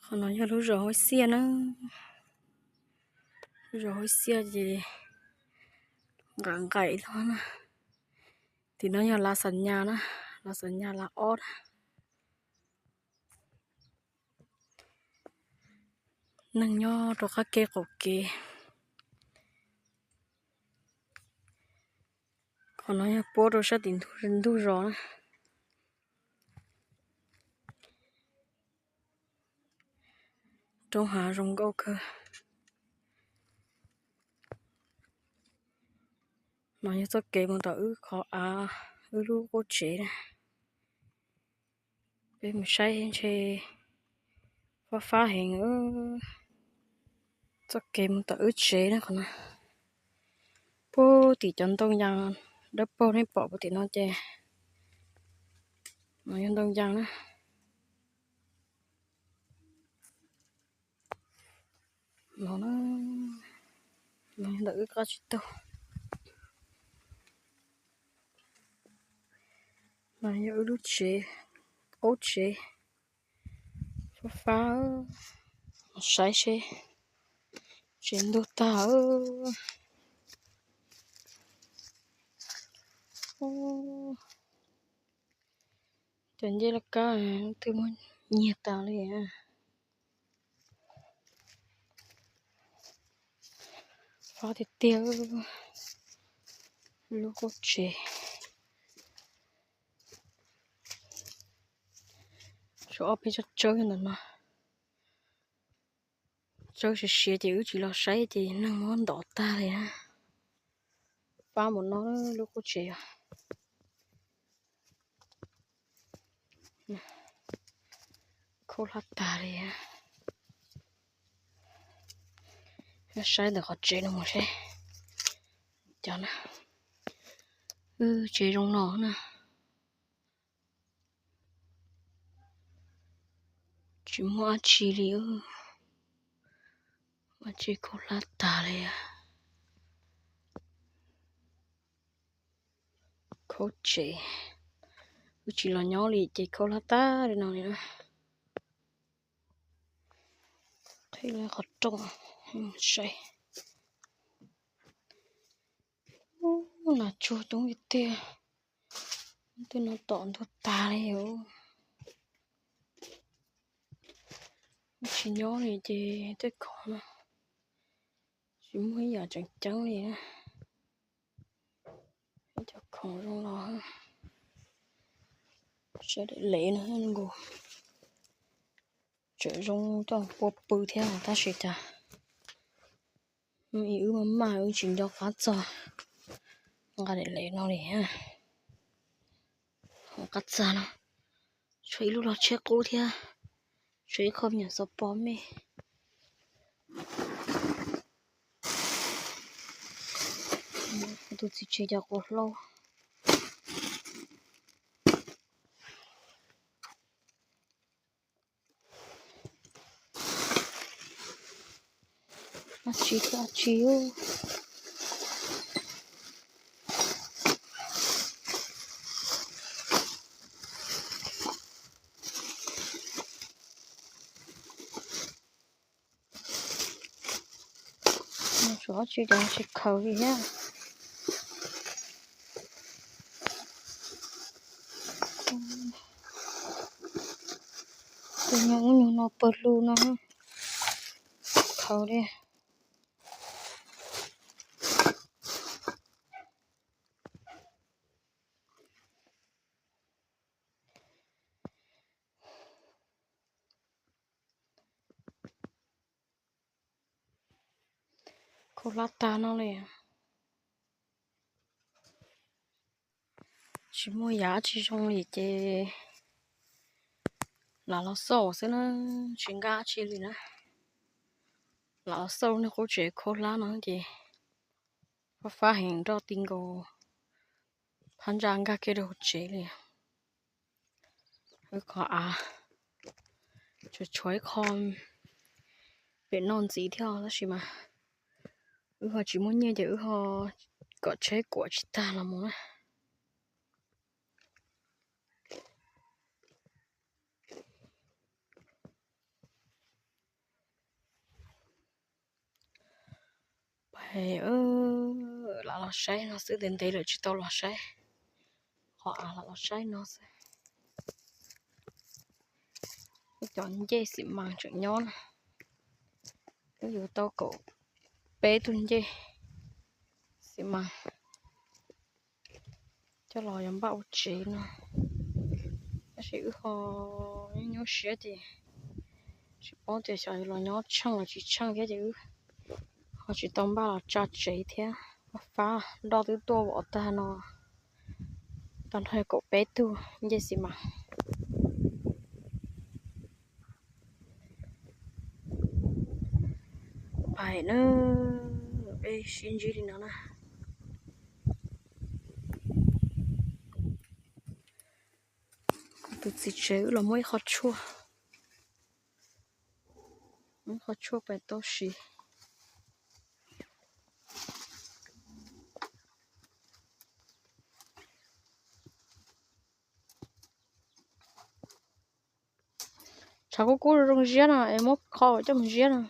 Qhov no yog lub zos Huab Xiaj na. Lub zos Huab Xiaj ces nqaim nqaim ib lub na. Tim no yog Lav Xam Nyas na, Lav Xam Nyas Lav Ob na. Neeg nyob rau qab kev qaum kev. Qhov no yog puab rau sab tim ntug zos na. Roob hav zoo nkauj kawg. No yog txoj kev mus tom wb qhov av, wb lub qub tsev na. Peb mus saib ntshe fab fab heev. Txoj kev mus tom wb tsev na qhov no. Puag tim cov ntoo yas dawb paug nej pom puag tim no ces no yog ntoo yas na. No, no yog ntawm wb qab tsib taug. No yog wb lub tsev, qub tsev. Fab fab, saib seb tsev ntug tag. Cov ncej laj kab twb muab nyiag tas li. Fab tiag tiag, lub qub tsev. Tshuav ob peb tsob tsawb ntawm no. Tsawb siav siav ces wb tsis los saib ces neeg muab ntov tag li. Fab mus no lub qub tsev os. Khaub hlab tag li. Saib ntawm qhov tsev no mus seb. Cov na, wb tsev zoo no na. Tsis muaj dab tsi li. Dab tsi khaub hlab tag li. Khaub tsev, wb tsis los nyob li ces khaub hlab tag li no li na. Qhib qhov rooj saib. Nas tsuag coob tiag tiag. Tej no tom ntug tag li os. Tsis nyob li ces tej khoom no tsis muaj ib yam tseem ceeb li na. Cov khoom zoo los sawv daws lev no nkaus. Tseem zoo coj pua pw thiab tab sis cas wb maj maj wb tsis nco qab txog nqa daim lev no li. Hauv qab txag no tshuav ib lub log tsheb qub thiab, tshuav ib qho me nyuam xov pos me. Tus txiv tseg cov quav hlau. Dab tsi thiab dab tsi. Tshuav dab tsi cov tsis khaws li thiab. Tus nyuag ub nyuag no pawg lug no khaws li. Khaub hlab tag no li. Tsis muaj yam tsi zoo li ces lam los xauj xwb na, tsis nkag tsi li na. Lam los xauj lub niag qub tsev khaub hlab no ces fab fab heev nroj ti nkaus phab ntsa nkag kiag rau hauv tsev li. Wb qhov av tsuas tshuav ib qho pem no ntxiv thiab tab sis mas wb ho tsis muaj nyiaj ces wb ho kom tsheb kuam tsis tag los mus na. Lam los saib no xwb, ntev ntev lawm tsis tau los saib. Qhov av lam los saib no xwb. Ib cov ncej xi mas tseem nyob na. Wb yuav tau kaum peb tug ncej xi mas coj los yuav npaj ua tsev no. Tab sis wb ho nyuaj nyuaj siab ces tsis paub tias xyov yuav los nyob tsheej los tsis tsheej thiab ces wb ho tsis tau npaj los tsa tsev thiab. Fab fab, nroj twb tuaj vom tag no. Tag nrho kaum peb tug ncej xi mas. Pais na, peb sib ntsib li no na. Tus txiv tsev wb los muab ib qho tshuaj, ib qho tshuaj pais tau siv. Tshav kub kub zoo ziab no es muab qho coj mus ziab no.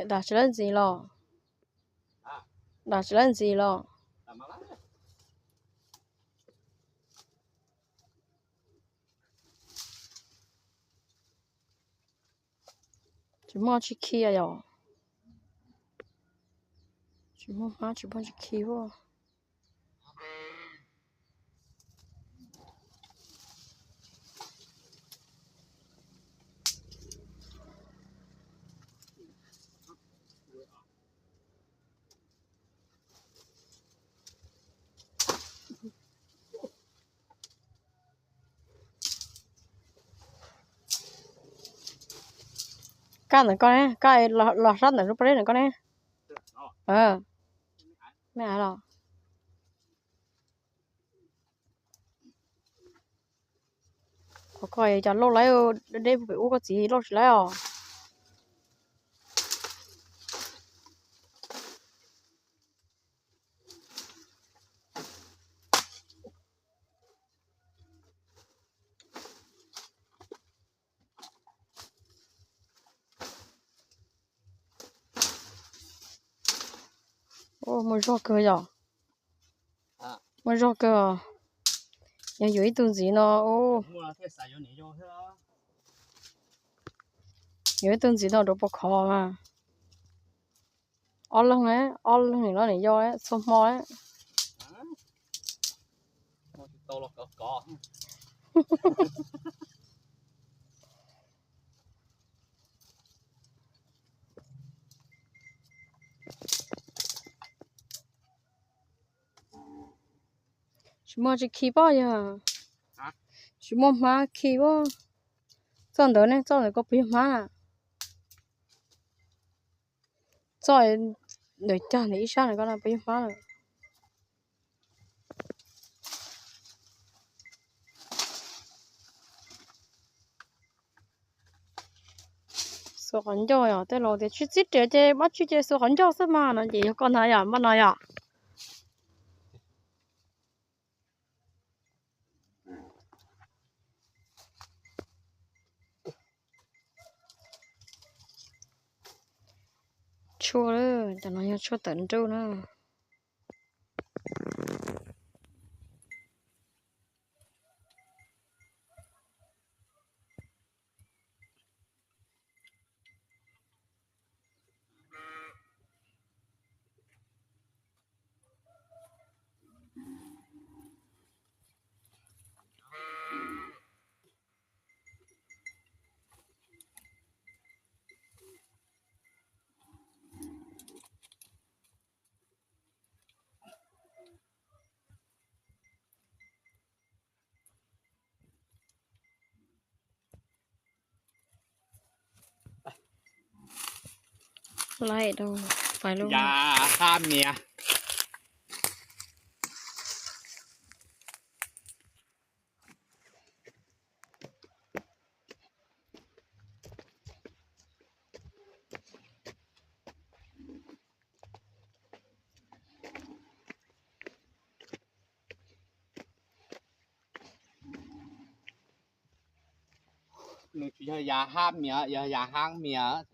Dam tsis lab ntxiv los? Dam tsis lab ntxiv los? Tsis muaj tsis khi yom. Tsis muaj hmab tsis muaj tsis khi ua. Koj ntawm koj ne, koj los sab ntawm lub pob zeb ntawm koj ne. Me av los. Qhov koj cov lauj laib deb pem ub, koj txiv lauj tsis laib os. Muaj zog kawg yom. Muaj zog kawg. Yog yuav ib tug ntxiv no, yuav ib tug ntxiv no rau puas khov mas. Ob leeg, ob leeg nim no nim yog txhua hmo. Tsis muaj tsis khi pob yog. Tsis muaj hmab khi pob. Txoj ntawd ne, txoj ntawd koj puas yog hmab na? Txoj ntawd cog ntawm ib sab ntawd koj no puas yog hmab lawm? Xuas qhov ncauj yom, tej laus tias tsis txib riam ces mab tsis ces xuas qhov ncauj xwb mas no ces yog koj ntag yom, npaj no yom. Tshuaj, cov no yog tshuaj tawm nruj na. Laij rau, pais lub. Yam hab mias. Nws tsis yog yam hab mias, yog yam haab mias.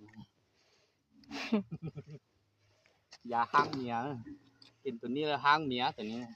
Yam haab mias, ces tus niag haab mias tus niag.